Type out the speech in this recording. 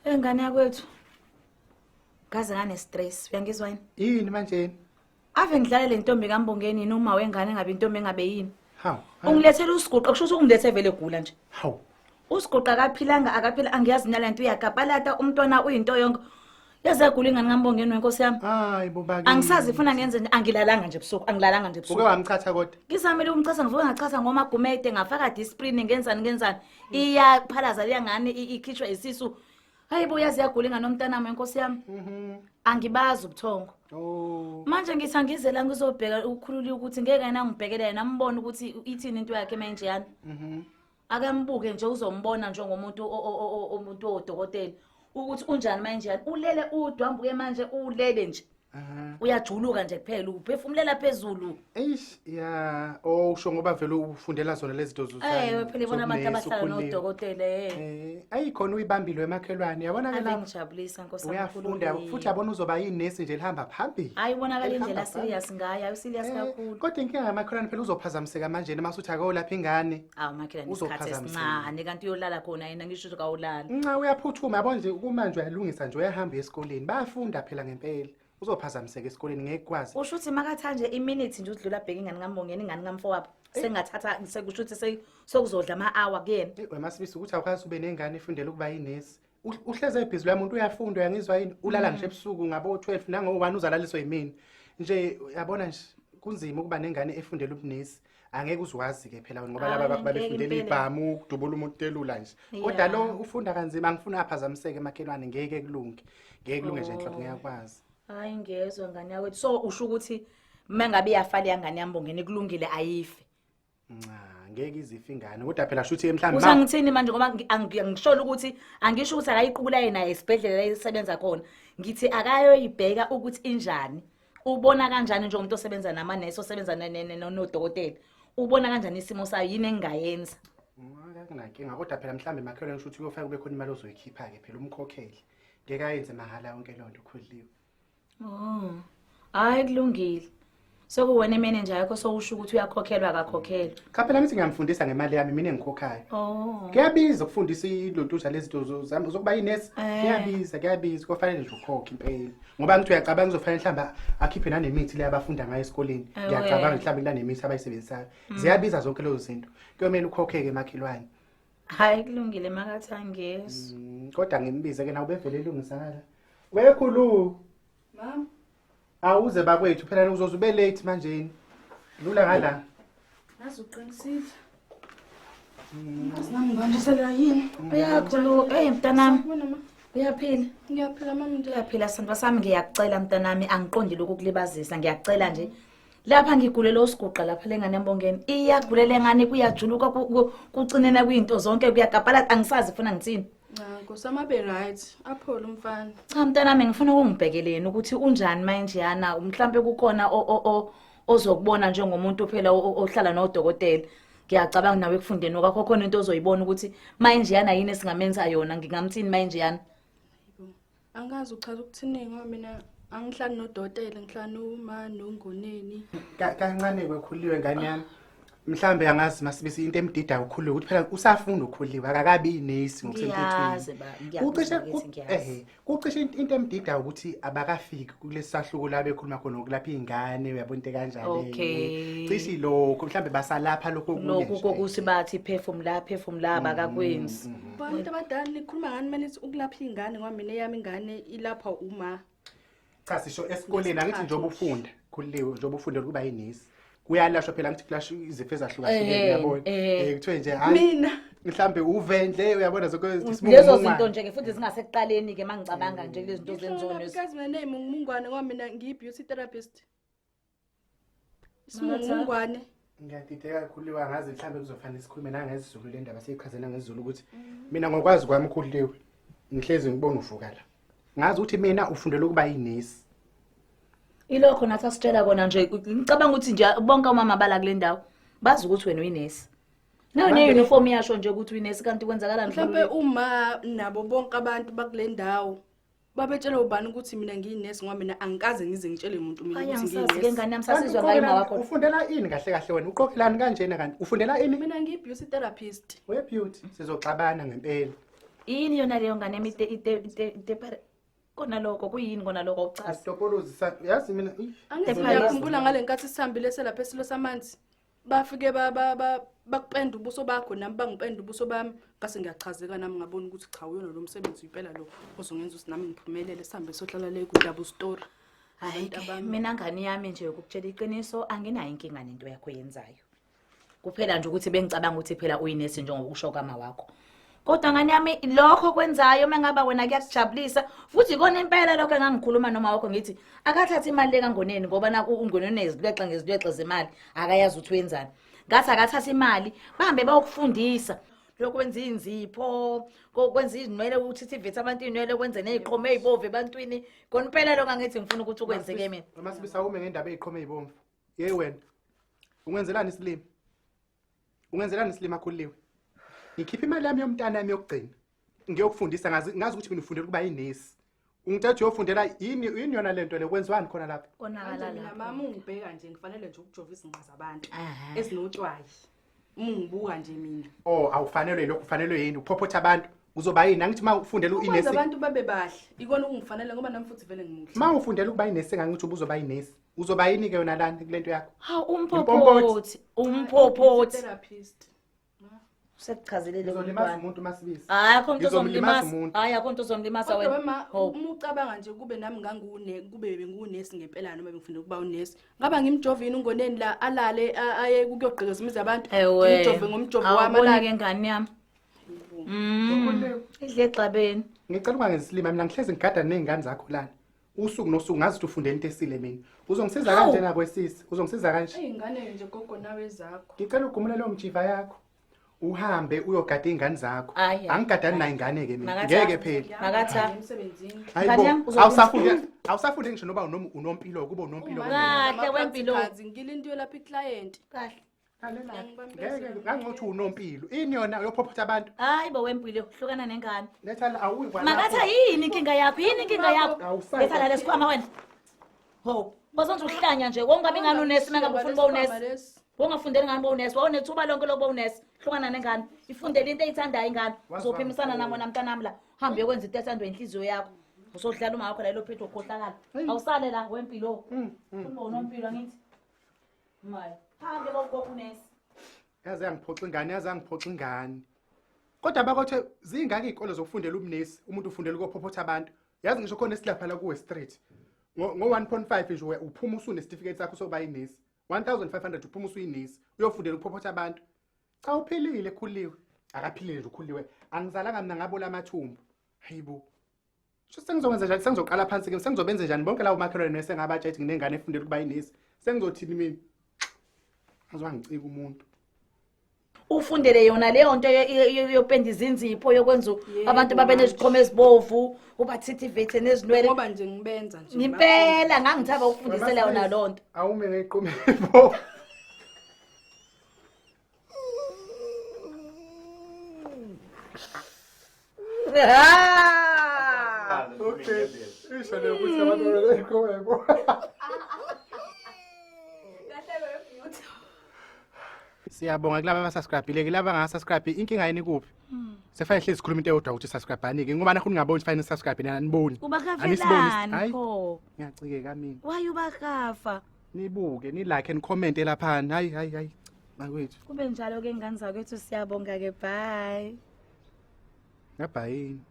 Engane yakwethu. Ngaze ngane stress, uyangizwa yini? Yini manje? Ave ngidlala le ntombi kaMbongeni yini uma wengane ngabe intombi engabe yini? Hawu. Ungilethela usiguqa kusho ukuthi ungilethe vele egula nje. Hawu. Usiguqa akaphilanga akaphila angiyazi nalento uyagapalata umntwana uyinto yonke. Yaze yagula ingane kaMbongeni wenkosi yami. Hayi bobaki. Angisazi ifuna ngenze nje angilalanga nje ebusuku angilalanga nje Uke ebusuku. wamchatha kodwa. Ngizamile ukumchaza ngivuke ngachaza ngomagumede ngafaka discipline ngenzani ngenzani. Iyaphalaza leyangane ikhishwa isisu. Hayi bo yaze yagula ingane yomntanami wenkosi yami. Angibazi ubuthongo. Oh. Manje ngithi angize la ngizobheka ukhululi ukuthi ngeke yena angibhekele yena ambone ukuthi ithini into yakhe manje yana. Akambuke nje uzombona njengomuntu umuntu odokotela ukuthi unjani manje yana. Ulele udwambuke manje ulele nje. Aha. Uyajuluka nje kuphela uphefumulela phezulu. Eish ya oh usho ngoba vele ufundela zona lezi zinto Eh phela ibona abantu abahlala nodokotela eh. Eh ayi khona uyibambile emakhelwane yabona ke Ave lapho. ngijabulisa nkosi yami. Uyafunda futhi yabona uzoba yinesi nje lihamba phambili. Hayi ubonakala Elihamba indlela phambili. serious ngayo, ayi serious Eh, kakhulu. Kodwa inkinga yamakhelwane phela uzophazamiseka manje noma usuthi akayolapha ingane. Awu makhelwane isikhathi Uzophazamiseka. esincane kanti uyolala khona yena ngisho ukuthi kawulali. Nca uyaphuthuma yabona nje kumanje uyalungisa nje uyahamba uya esikoleni. Bayafunda phela ngempela. Uzophazamiseka esikoleni ngeke kwazi. Usho ukuthi makatha nje iminute nje udlula abheke ingane kaMbongeni ingane kamfowabo. Sengathatha sekusho ukuthi sokuzodla ama-hour kuyena. Eh, Wemasibisi ukuthi awukwazi ube nengane efundela ukuba yinesi. Uhleze ebhizi loya muntu uyafunda uyangizwa yini? Ulala ngisho ebusuku ngabo 12 nango 1 uzalaliswe yimini. Nje uyabona nje kunzima ukuba nengane efundela ubunesi. Angeke uzwazi ke phela wena ngoba laba Hhayi, ngeke babefundela impela. ibhamu ukudubula umuntu elula nje. Kodwa Ya. lo ufunda kanzima angifuni aphazamiseke emakhelwane ngeke kulunge. Ngeke kulunge nje nhlobo Oh. ngiyakwazi. Hayi ngiyezwa ngane yakwethu. So usho ukuthi uma ngabe iyafa leya ngane yaMbongeni kulungile ayife. Nca ngeke izife ingane kodwa phela shuthi mhlawumbe Uthi angithini manje ngoba angisholo ukuthi angisho ukuthi akayiqubula yena esibhedlela la esebenza khona. Ngithi akayoyibheka ukuthi injani. Ubona kanjani njengomuntu osebenza namanesi osebenza nodokotela. Ubona kanjani isimo sayo yini engingayenza? Akunankinga kodwa phela mhlawumbe makhelwane shuthi kuyofika kube khona imali ozoyikhipha-ke phela umkhokhele. Ngeke ayenze mahhala yonke leyo nto khuliwe. Oh. Hayi kulungile. Sekuwena imanager yakho sowusho ukuthi uyakhokhelwa akakhokhelwa. Cha phela ngithi ngiyamfundisa ngemali yami mina engikhokhayo. Oh. Kuyabiza ukufundisa ilontuza lezi zinto zami zokuba yinesi. Eh. Kuyabiza, kuyabiza kufanele nje ukhokhe impela. Ngoba ngithi uyacabanga kuzofanele mhlawumbe akhiphe nanemithi le abafunda ngayo esikoleni. Ewe. Ngiyacabanga mhlawumbe kunanemithi abayisebenzisayo. Ziyabiza zonke lezo zinto. Kuyomele ukhokheke makhelwane. Hayi kulungile makathi angiyezwa. Kodwa ngimbize ke nawe ubevele elungisakala. Wekhulu. Mama. Awuze bakwethu phela uzoze ube late manje yini. Lula ngala. Nazi uqinisile. Ngazi nami ngibanjiselwa yini? Uyakhulu, hey mntanami. Sawubona ma. Uyaphila? Ngiyaphila mama nje. Uyaphila sandwa sami ngiyakucela mntanami angiqondi lokhu kulibazisa ngiyakucela nje. Lapha ngigulela osiguqa lapha lengane yambongeni. Iyagulela engane kuyajuluka kucinena kuyinto zonke kuyagapala angisazi funa ngithini. Cha, Nkosi amabe right. Aphole umfana. Cha mntanami ngifuna ukungibhekeleni ukuthi unjani manje yana mhlambe kukhona ozokubona njengomuntu phela ohlala nodokotela. Ngiyacabanga nawe ekufundeni kwakho khona into ozoyibona ukuthi manje yana yini esingamenza yona ngingamthini manje yana. Yebo. Angazi uchaza ukuthini ngoba mina angihlali nodokotela ngihlala noma nongoneni. Kancane kwekhuliwe ngane yami. Mhlambe angazi masibisi into emdida ukhuliwe ukuthi phela usafunda ukhuliwe akakabi inesi ngokusemthethweni. Ngiyazi ba ngiyakuzwa Kucishe ngithi ngiyazi. kucishe into emdida ukuthi abakafiki kulesi sahluko la bekhuluma khona ngokulapha izingane uyabona into kanjalo. Okay. Cishe lokho mhlambe basalapha lokho okunye Lokhu nje. kokuthi bathi phefumula phefumula abakakwenzi. Bantu abadala nikhuluma ngani manithi ukulapha ingane ngoba mina eyami ingane ilapha uma. Cha sisho esikoleni angithi njengoba ufunda khuliwe njengoba ufundela ukuba yinesi. Kuyalashwa phela angithi kulashwa izifo ezahlukahlukene uyabona. Kuthiwe nje hayi Mina mhlambe uvendle uyabona zonke Lezo zinto nje ke futhi zingasekuqaleni ke mangicabanga nje kulezi zinto zenziwa nesi. Kazi mina neyimungungwane ngoba mina ngiyi beauty therapist. Isimungungwane. Ngiyadideka khuliwe angazi mhlambe kuzofanele sikhulume nangesiZulu le ndaba siyichaze nangesiZulu ukuthi mina ngokwazi kwami khuliwe ngihlezi ngibona uvuka la. Ngazi ukuthi mina ufundela ukuba yinesi. Ilokho nathi asitshela kona nje ngicabanga ukuthi nje bonke omama bala kule ndawo bazi ukuthi wena uyinesi. Nayo ne-uniform yasho nje ukuthi uyinesi kanti kwenzakalani Mhlawumbe uma nabo bonke abantu bakule ndawo babetshela ubani ukuthi mina ngiyinesi ngoba mina angikaze ngize ngitshele umuntu mina Hayi ukuthi angisazi ke ngiyinesi. ngane yami Kanti sasizwa ngayo uqokelani- mawakho. Ufundela ini kahle kahle wena? Uqokelani kanjena kanti? Ufundela ini? Mina ngiyi beauty therapist. We beauty sizoxabana ngempela. Yini yona leyo ngane yami ite kona lokho kuyini kona lokho uchaza. Isitopolozi sa yazi mina ih, Angithi Tepha- uyakhumbula ngale nkathi sihambile selapha esilo samanzi. Bafike ba ba ba bakupenda ubuso bakho nami bangipenda ubuso bami ngase ngiyachazeka nami ngabona ukuthi cha uyona lo msebenzi impela lo ozongenza ukuthi nami ngiphumelele sihambe sohlala le ku double story. Hayi ke, mina ngane yami nje ukukutshela iqiniso anginayo inkinga nento yakho yenzayo. Kuphela nje ukuthi bengicabanga ukuthi phela uyinesi njengokusho kama wakho. Kodwa ngane yami lokho kwenzayo mengaba wena kuyakujabulisa futhi ikona impela lokho engangikhuluma noma wakho ngithi akathathe imali le kaNgoneni ngoba naku uNgoneni unezilwexe ngezilwexe zemali akayazi ukuthi wenzani. Ngathi akathathe imali bahambe bayokufundisa lokwenza inzipho kokwenza izinwele ukuthi ivethe abantu inwele kwenze neziqhomo ezibovu ebantwini kona impela lokho angithi ngifuna ukuthi ukwenzeke mina. Masibisa ume ngendaba eziqhome ezibomvu. Hey wena. Ungenzelani isilima? Ungenzelani isilima khululiwe? Ngikhipha imali yami yomntana yami yokugcina. Ngiyokufundisa ngazi ngazi ukuthi mina ufundela ukuba yinesi. Ungithatha uyofundela yini yini yona lento le kwenziwani khona lapha? Konakala Manje mina lapho. mama ungibheka nje ngifanele nje ukujova izinqa zabantu Aha. ezinotshwayi. Uma ungibuka nje mina. Oh awufanelwe lokho ufanelwe yini uphophotha abantu uzoba yini angithi uma ufundela Ukwenza inesi abantu babe bahle ikona okungifanele ngoba nami futhi vele ngimuhle. uma ufundela ukuba inesi engangithi ubuzoba inesi uzoba yini ke yona lana kulento yakho Hawu Impompothi. umphophothi, umphophothi. Therapist. Usekuchazelele ngizolimaza umntwana. umuntu masibisi Hayi akho umuntu Ngizomlimaza ozomlimaza. umuntu. Hayi akho umuntu ozomlimaza Kodwa wena. wema Hawu. uma ucabanga nje kube nami ngangune kube bengiwunesi ngempela noma bengifunda ukuba unesi. Ngaba ngimjovini ungoneni la alale aye kuyogqekeza imizi yabantu. Ewe. Ngimjove ngomjovo wami Awuboni alale. ke ngane yami. Ukhululeke. Idle exabeni. Ngicela ungangenzi isilima mina ngihlezi ngigada nezingane zakho lana usuku nosuku ngazi ukuthi ufundela into esile mina uzongisiza Hawu. kanje nakwesisi uzongisiza kanje Eyingane nje gogo nawe ezakho. ngicela ugumule leyo mjiva yakho uhambe uyogada iy'ngane zakho Ayi, ayi, angigadani nayo ingane ke mina Makatha. ngeke phela Makatha. Emsebenzini. Hayi Ngane bo, yami, uzobe- awusafundi awusafundi ngisho noba unompilo kuba unompilo Uma Kahle, ngenza wempilo. ama-practicals, Ngilinde uyolapha iclient. Kahle. Lalela, Ngiyangibambezela. ngeke ngangothi unompilo ini yona uyophophatha abantu Hayi bo wempilo hlukana nengane. letha la awuyi kwalapho. Makatha yini inkinga yakho? Yini inkinga yakho? Awusayi Letha la lesikhwama wena. Ho, bazonza uhlanya nje. Wongabe ingane unesi mengabe ufuna uba unesi. Lesi. Wongafundeli ngane uba unesi. Wawunethuba lonke lokuba unesi. Hlukana nengane. Ifundele into eyithandayo ingane. Wazi Uzophimisana wami. nami mntanami la. Hambe uyokwenza into ethandwa inhliziyo yakho. Usodlala uma wakho la elophethe ukhohlakala. Awusale la wempilo. Ufuna unompilo angithi. Maye. Hambe bogogo unesi. Yaze yangiphoxa ingane yaze yangiphoxa ingane kodwa bakothe zingaki iy'kole zokufundela ubunesi umuntu ufundela ukophophotha abantu yazi ngisho khona esilapha la kuwe street ngo-1.5 nje uphuma usunesitifiketi sakho sokuba yinesi 1500 uphuma usuyinesi uyofundela ukuphophotha abantu cha uphilile khuliwe akaphilile nje ukhuliwe angizalanga mina ngabola amathumbu hayibo sho sengizokwenza njani sengizoqala phansi ke sengizobenze njani bonke labo makhelwane nesengabatsha ethi nginengane efundela ukuba yinesi sengizothini mina azwangicika umuntu Ufundele yona leyo nto yopenda izinzipho yokwenza Yebo, abantu babe manje. neziqhomo ezibovu ubathithi ivethe nezinwele Ngoba nje ngibenza nje. ngempela ngangithaba ukufundisela yona loo nto Awume ngequmebo. Okay. Isho le ukuthi abantu ngequmebo. Siyabonga kulaba abasubscribe kulaba abangasubscribe inkinga yini kuphi? Sefanele hlezi sikhuluma into eyodwa ukuthi subscribe anike ngoba nakho ningaboni fanele subscribe nina aniboni. Anisiboni. Ubakafelani Hayi pho ngiyacikeka mina. waye ubakafa Nibuke ni like and comment laphana. Hayi hayi hayi. Bakwethu. kube njalo ke ngane zakwethu siyabonga ke bye Ngabhayini.